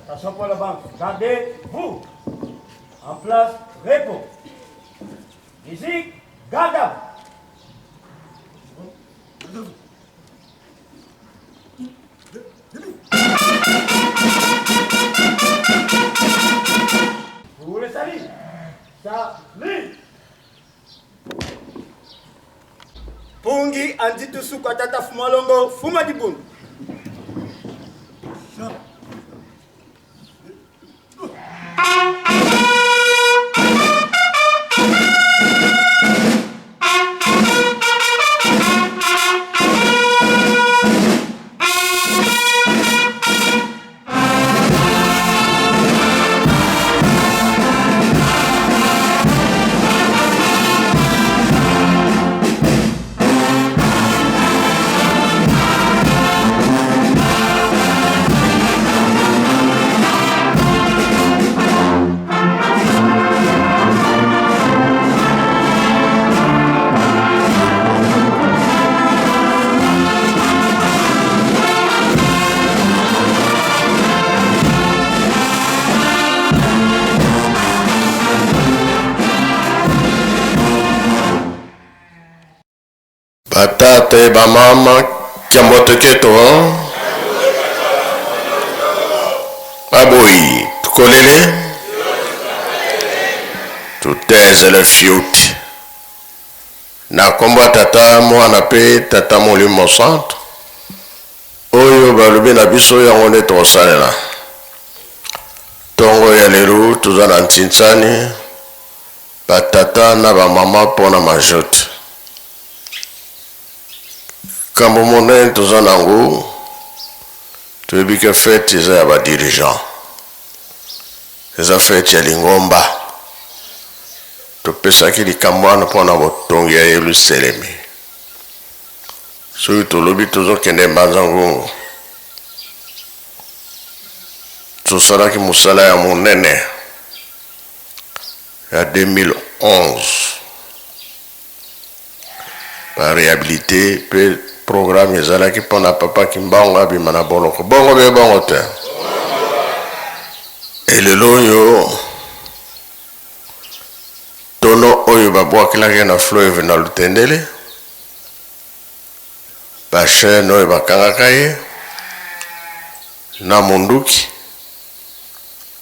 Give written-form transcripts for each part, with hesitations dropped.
Attention pour la banque. Gardez-vous. En place, repos. Musique, garde à vous. Pour le salut. Salut. Pungi anditu suka tata fumalongo fuma dibundu. Batata e bamama kiamboto keto baboyi tukolele tutezele fiuti na nkombo ya tata mwana mpe tata molimo santo oyo balobi na biso yango nde tokosalela ntongo ya lelo toza na ntinsani batata na bamama mpo na majote Likambo monene toza nango, toyebi ke fete eza ya ba dirigeants, eza fete ya lingomba. Topesaki likambo wana mpo na botongi ya Yelusalemi. Soki tolobi tozokende Mbanza Ngungu, tosalaki mosala ya monene ya 2011 Ba rehabilite pe programme ezalaki pona papa Kimbangu abima na boloko. Bongo be bongo te? Et lelo oyo tono oyo babwakelaki na fleuve na Lutendele, ba chaine oyo bakangaka ye na munduki,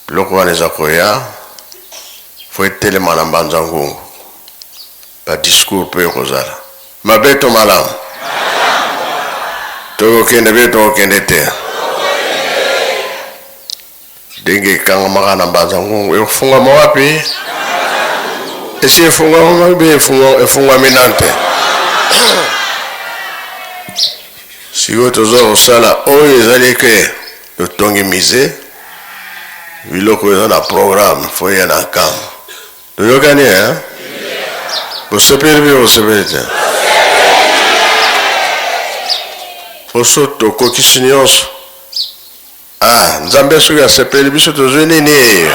biloko wana eza koya fo etelema na Mbanza Ngungu. Ba discours pe ekozala. Mabe to malamu? Tokokende be tokokende te? Ndenge ekangamaka na Mbanza Ngungu ekofungwama wapi? Esi efungwama be efungwami nanu te. Sikoyo toza kosala oyo ezali ke totongi musee, biloko eza na programme fo eya na nkambo. Toyokani eh? Bosepeli mpe bosepeli te? Poso tokokisi nyonso. Ah, Nzambe soki asepeli biso tozwi nini?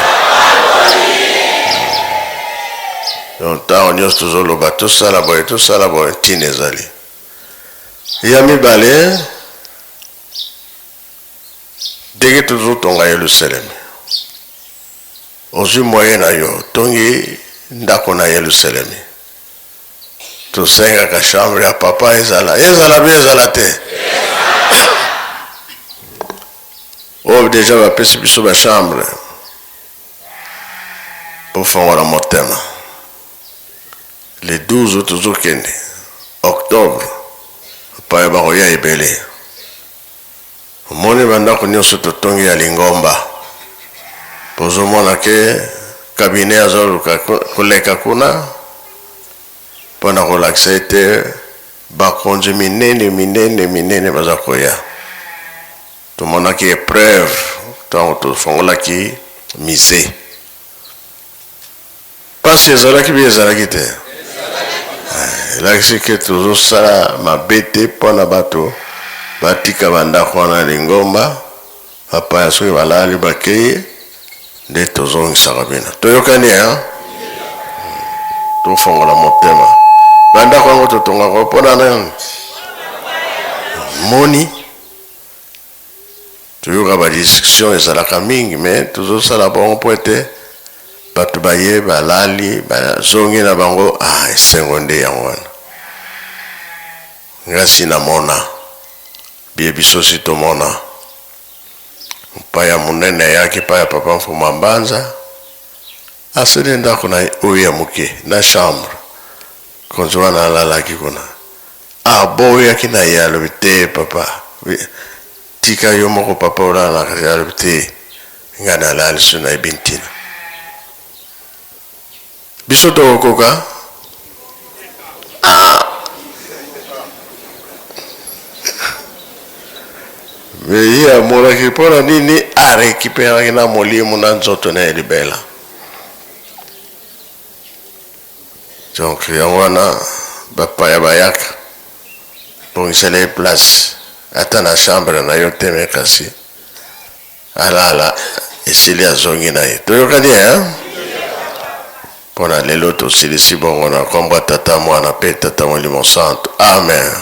Donc ntango nyonso tozoloba tosala boye tosala boye ntina ezali. Ya mibale, ndenge tozotonga Yelusaleme. Ozwi moyen na yo, otongi ndako na Yelusalemi. Tosengaka chambre ya papa ezala, ezala be ezala te. Oyo deja bapesi biso ba chambre, bofongola motema. Le 12 tozokende octobre, bapaya bakoya ebele. Omoni ba ndako nionso totongi ya lingomba bozo mona ke cabinet azoluka koleka kuna pona kolakisa ete bakonzi minene minene minene baza koya. Tomonaki epreuve tango tofongolaki musee. Pasi ezalaki bi ezalaki te? Eh, elakisi ke tozosala mabe te mpo na bato batika bandako wana lingomba bapaya soki balali bakei nde tozongisaka bino. Toyokani eh? Tofongola motema. Bandako yango totongaka mpo na nani? Moni. Toyoka ba discussion ezalaka mingi mais tozosala bongo mpo ete bato baye balali bazongi na bango, ah esengo nde yango wana. Nga si namona biye biso si tomona. Mopaya monene ayaki epai ya papa Mfuma Mbanza, asali ndako na ye oyo ya moke na chambre, konzi wana alalaki kuna. Aboyaki na ye, alobi te papa, tika yo moko papa olala na kati. Alobi te, ngai nalali so nayebi ntina. Biso tokokoka? Ah! Me ye amonaki mpo na nini arekiperaki na molimo na nzoto na ye libela. Donc yango wana bapaya bayaka, bongisela ye place ata na chambre na yo te, me kasi alala esili azongi na ye. Toyokani eh? Mpo na lelo tosilisi bongo na nkombo ya Tata, Mwana mpe Tata Molimo Santu. Amen.